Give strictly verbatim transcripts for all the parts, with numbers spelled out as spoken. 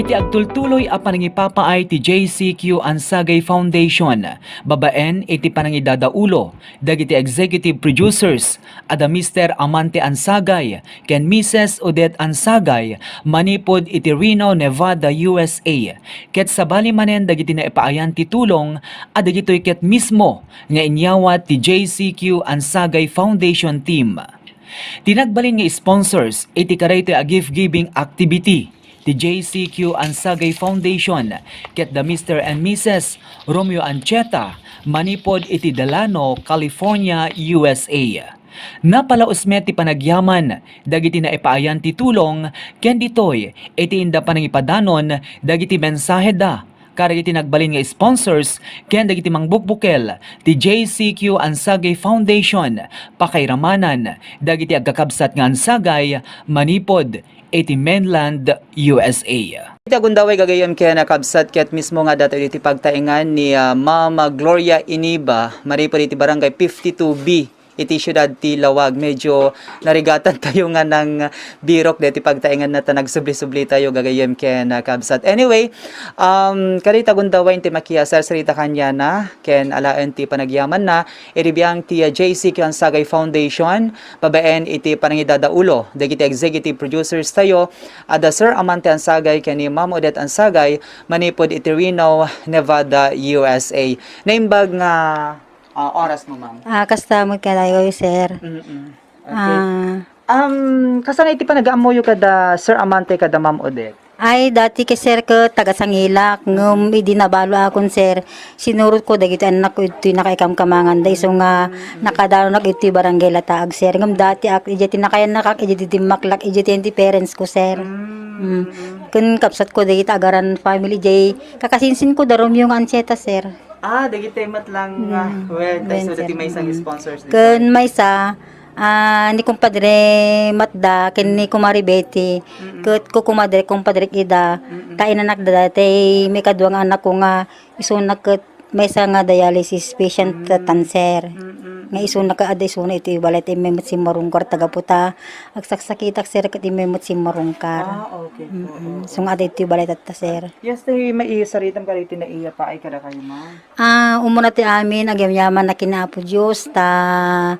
Iti agtultuloy a panangipapaay ti J C Q Ansagay Foundation, babaen iti panangidadaulo dagiti executive producers, a da Mister Amante Ansagay ken Missus Odette Ansagay manipud iti Reno, Nevada, U S A, ket sabali manen dagiti naipaayan ti tulong a dagitoy ket mismo nga inyawat ti J C Q Ansagay Foundation Team. Ti nagbalin nga sponsors iti kadaytoy a gift-giving activity ti J C Q Ansagay Foundation ket da Mister and Missus Romeo Ancheta manipud iti Delano, California, U S A. Napalaus met ti panagyaman dagiti naipaayan ti tulong ken ditoy iti inda panangipadanon dagiti mensaheda kadagiti nagbalin nga sponsors ken dagiti mangbukbukel ti J C Q Ansagay Foundation, pakairamanan dagiti agkakabsat nga Ansagay manipud iti mainland U S A. Iti agundaway gagayyem ken a kabsat ket mismo nga adda iti pagtaengan ni, ah, Ma'am Gloria Iniba, manipud iti Barangay fifty-two B iti siudad ti Laoag. Medyo narigatan tayo nga nang birok deti pagtaenganna ta nagsubli-subli tayo gagayyem ken a kabsat. Anyway, um, kadagiti agundaway ti makiasarsarita kaniana ken alaen ti panagyamanna iti biang ti, ah, J C Q Ansagay Foundation, babaen iti panangidadaulo dagiti executive producers tayo, a da Sir Amante Ansagay ken ni Ma'am Odette Ansagay manipud iti Reno, Nevada, U S A. Naimbag nga, ah, oras mo, ma'am. Ah, kasta met kadayo, sir. Mm-mm. Okay. Ah. Um, kasano iti panag-aammoyo kada Sir Amante kada Ma'am Odette? Ay, dati ket, sir, ket taga-Sangilak, ngem idi nabaloakon, sir, sinurotko dagiti annakko idtoy nakaikamkamanganda, isu nga nakadanonak idtoy Barangay Lataag, sir. Ngem dati ak, idiay ti nakayannakak, idiay ti dimmaklak, idiay ti parents ko, sir. Mm. Mm. Ken kabsatko dagiti agaran family, idiay kakasinsinko da Romeo nga Ancheta, sir. Ah, dagiti met lang, ah, mm, well, ta isu dati maysa nga sponsors ditoy. Ken maysa, ah, ni Kumpadre Matda ken ni Kumare Betty, mm-mm, ket kukumadre, kumpadre ida, mm-mm, ta inanakda daytoy maikadua nga anakko nga isuna ket maysa nga dialysis patient, mm, cancer. Mm-mm. Nga isuna ket adda isuna iti balay ta immay met simmarungkar ta gapu ta agsaksakitak, sir, ket immay met simmarungkar. Ah, okay po. Mm-mm. Oo. So nga adda iti balay tatta, sir. Yes, ti maisaritam kadagiti naiyapaay kadakayo, ma'am. Ah, umuna ti amin, agyamyaman na ken Apo Dios, ta,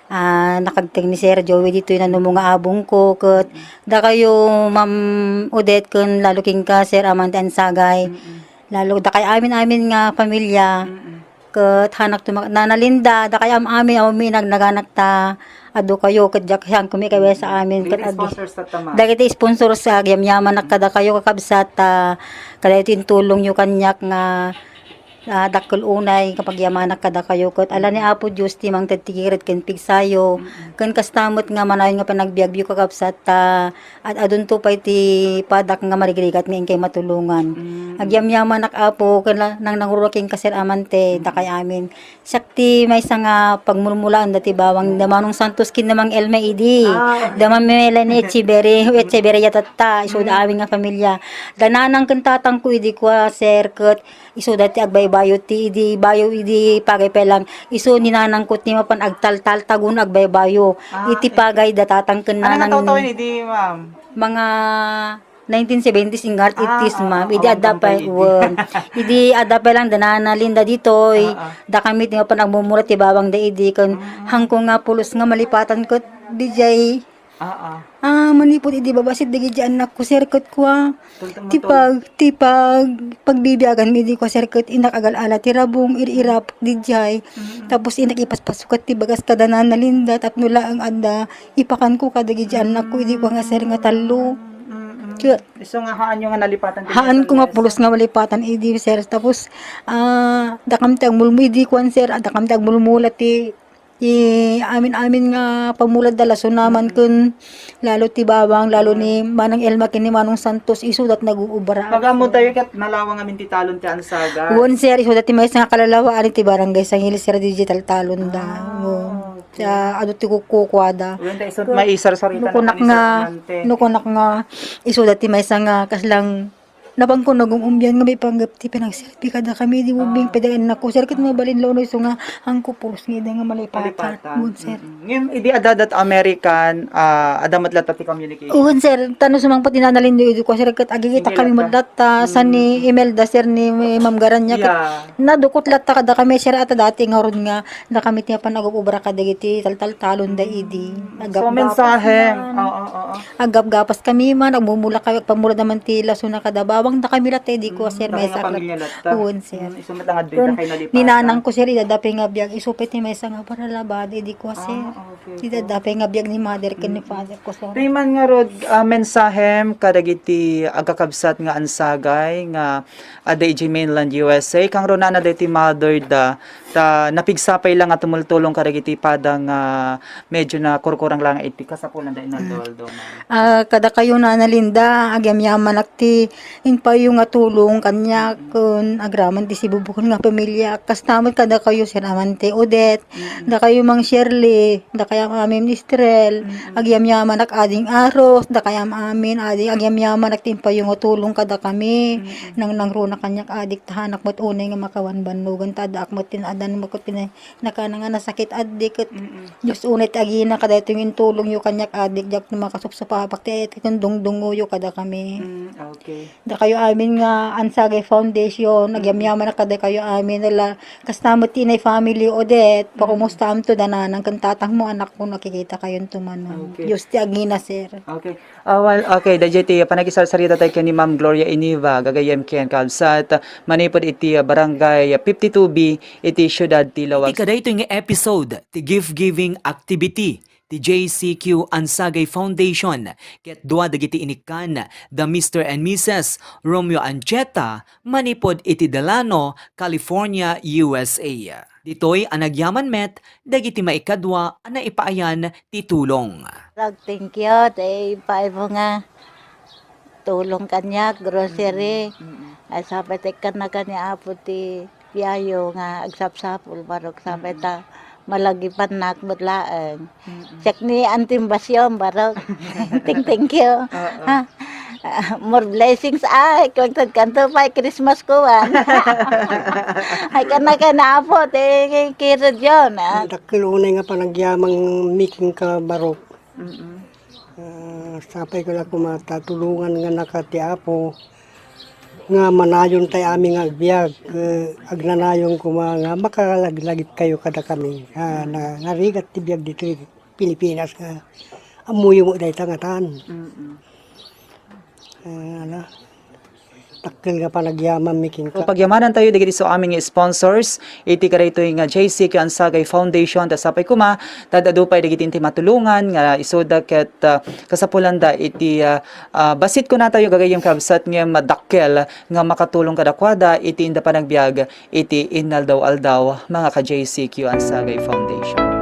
ah, nakagteng ni Sir Joey ditoy nanumo nga abongko, ket dakayo, Ma'am Odette, ken lalo kenka, Sir Amante Ansagay. Mm-mm. Lalo dakay amin-amin nga pamilya, mm-mm, ket hanak tumak-, Nana Linda, dakay am-amin, amin nagnaganak ta, adu kayo, ket diak, sian kumi kayo sa amin, ket adi. Dagiti sponsors tatta, ma'am. Dagiti sponsors, agyamyaman kadakayo, kakabsat, ta, kadaytoy intulongyo kaniak nga, ah, dakkel unay nga pagyamanak kadakayo, ket ala ni Apo Dios ti mangted ti geret ken pigsayo, mm-mm, ken kasta met nga manayon nga panagbiagyo, kakabsat, ta, ad-adunto pay ti padak nga marigrigat nga inkay matulongan. Mm. Agyamyamanak, Apo, ken la-, nang nangruna kenka, Sir Amante, mm, dakay amin. Siak ti maysa nga pagmulmulaan dati bawang da Manong Santos ken da Mang Elma idi. Ah. Da Ma'am Melanie Echeverri-, Echeverria tatta, isu da amin nga familia. Da nanang ken tatangko idi kua, sir, ket isu dati agbaybayo ti idi bayo idi pagay pay lang. Isu ni nanangko ti mapan agtaltaltagon agbaybayo. Ah, iti pagay da tatang ken nanang. Ano nga tawen idi, ma'am? Mga nineteen seventies, ingar eighties, ma'am. Ah, idi adda pay, wen. Idi adda pay lang da Nana Linda ditoy. Ah, ah. Da kami ti mapan agmumula ti bawang da idi ken hangko nga pulos nga malipatan ket dijay. Ah, ah. Ah, manipud idi babasit dagiti annakko, sir, ket kua. Ti pag-, ti pag-, pagbibiaganmi idi kua, sir, ket innak agal-ala ti rabong, ir-irap, dijay. Mm. Tapos innak ipaspaso ket ti bagas kada Nana Linda, tapno laeng adda, ipakanko kadagiti annakko idi kua nga, sir, nga tallo. Mm, mm. Kaya isu nga haanyo nga nalipatan ti haanko nga pulos nga malipatan idi, sir. Tapos, ah, dakam ti agmulmo idi kuan, sir, ah, dakam ti agmulmula ti, ti amin-amin nga pamulad da Laso naman ken lalo ti bawang, lalo ni Manang Elma ken ni Manong Santos, isu dat nag-uubra. Pag-ammo tayo ket nalawang amin ti talon ti Ansaga. Wen, sir, isu dat ti maysa nga kalalawaan ti Barangay San Isidro, sir, digital talon da. Ah, oo. Okay. Sa adu ti kukukuada. Wen, ta isu ket maisarsarita no kunak nga, no kunak nga isu dati maysa nga kaslang Napan ko nagum-umbian nga maipanggep ti panagserbi kadakami, idi ubing pwede annakko, sir, ket mabalin la uno isu nga angko pulos nga ida nga malipatan. Malipatan. Wen, sir. Mm-mm. Ngem idi adda dayta American, ah, adda met latta ti communication? Wen, sir. Ta no sumangpet ni Nana Linda idi kua, sir, ket agigita kami met latta, saan ni Imelda, sir, ni Ma'am Garanya, ket nadukot latta kadakami, sir, ata dati ngarud nga dakami ti mapan agub-ubra kadagiti taltaltalon da idi. Mm. So, mensahe. Oo, oo. Aggapgapas kami man, agmumula kami, agpamurada man ti lasona kada bawang, dakami latta idi kua, sir, maysa a pamilya latta. Wen, sir. Mm, isu met la nga adda kay nalipatan. Ni nanang ko, sir, ida adda pay nga biag, isu pay ti maysa nga paralabad idi kua, sir. Ah, okay. Ida adda pay nga biag ni mother ken ni father ko, sir. Ti man ngarud, ah, mensahem kadagiti agkakabsat nga ansagay nga adda idiay mainland U S A, kangrunaanna daytoy mother da, ta napigsa pay la nga tumultulong kadagiti pada nga medyo nakurkurang la nga iti kasapulan da inaldaw-aldaw, ma'am. Ah, kadakayo, Nana Linda, agyamyamanak ti impayo nga tulong kaniak, ken agraman ti sibubukon nga pamilya. Kasta met kadakayo, Sir Amante Odette, dakayo, Mang Shirley, dakayam amin, Estrel, agyamyamanak, Ading Aros, dakayam amin, adi, agyamyamanak ti impayo nga tulong kadakami. Nang nangruna kaniak, adik, ta haanak met unay nga makawan bannogan, ta addaak met tin-, adan met ket pinay-, nakana nga nasakit, addi, ket Diyos unay ti agina kadaytoy nga intulongyo kaniak, adik, diak makasupsupapak ti ayat ken dungdungoyo kadakami. Mm, okay. Dakayo amin nga Ansagay Foundation, agyamyamanak kadakayo amin, la, kasta met ti inay family, Odette, pakumustaamto, da nanang ken tatangmo, anakko, nakikitakayon to manen. Okay. Diyos ti agina, sir. Okay. Ah, well, okay, daydiay ti panagisarsarita tayo ken ni Ma'am Gloria Iniva, gagayyem ken kabsat, manipud iti, ah, Barangay fifty-two B iti siudad ti Laoag. Iti kadaytoy nga episode ti gift giving activity ti J C Q Ansagay Foundation ket dua dagiti inikkan da Mister and Missus Romeo Ancheta manipud iti Delano, California, U S A. Ditoy a nagyaman met dagiti maikadua a naipaayan ti tulong. Thank you, ti ipaay mo nga tulong kaniak, grocery. Mm, mm. Ay, sapay ta ikkanna ken ni Apo ti biayo nga agsapsapul, barok, sapay ta malagipannak met laeng. Mm-mm. Check ni Auntie Basyon, barok. Thank, thank you. Oo. Ha? Ah, more blessings. Ay, kuwagtad kanto pay Christmas ko, ah. Ay, kana, kana, Apo, ti kirod yon, ah. Dakkel unay nga panagyaman mi kenka, barok. Mm-mm. Ah, sapay ko la koma ta tulongan nga naka ti Apo nga manayon tay amin nga agbiag, eh, agnanayon koma nga makalaglagip kayo kadakami. Ah, na, narigat ti biag ditoy Pilipinas nga ammoyo met dayta nga tan. Mm-mm. Ah, ala. Dakkel nga panagyaman mi kenka. So, pagyamanan tayo dagiti isu amin nga sponsors iti kadaytoy nga J C Q Ansagay Foundation, ta sapay koma ta adu pay dagiti inti matulongan nga isuda ket, ah, kasapulanda iti, ah, ah, bassit kuna tayo gagayyem kabsat ngem dakkel nga makatulong kadakuada iti inda panagbiag iti inaldaw-aldaw, mga ka-J C Q Ansagay Foundation.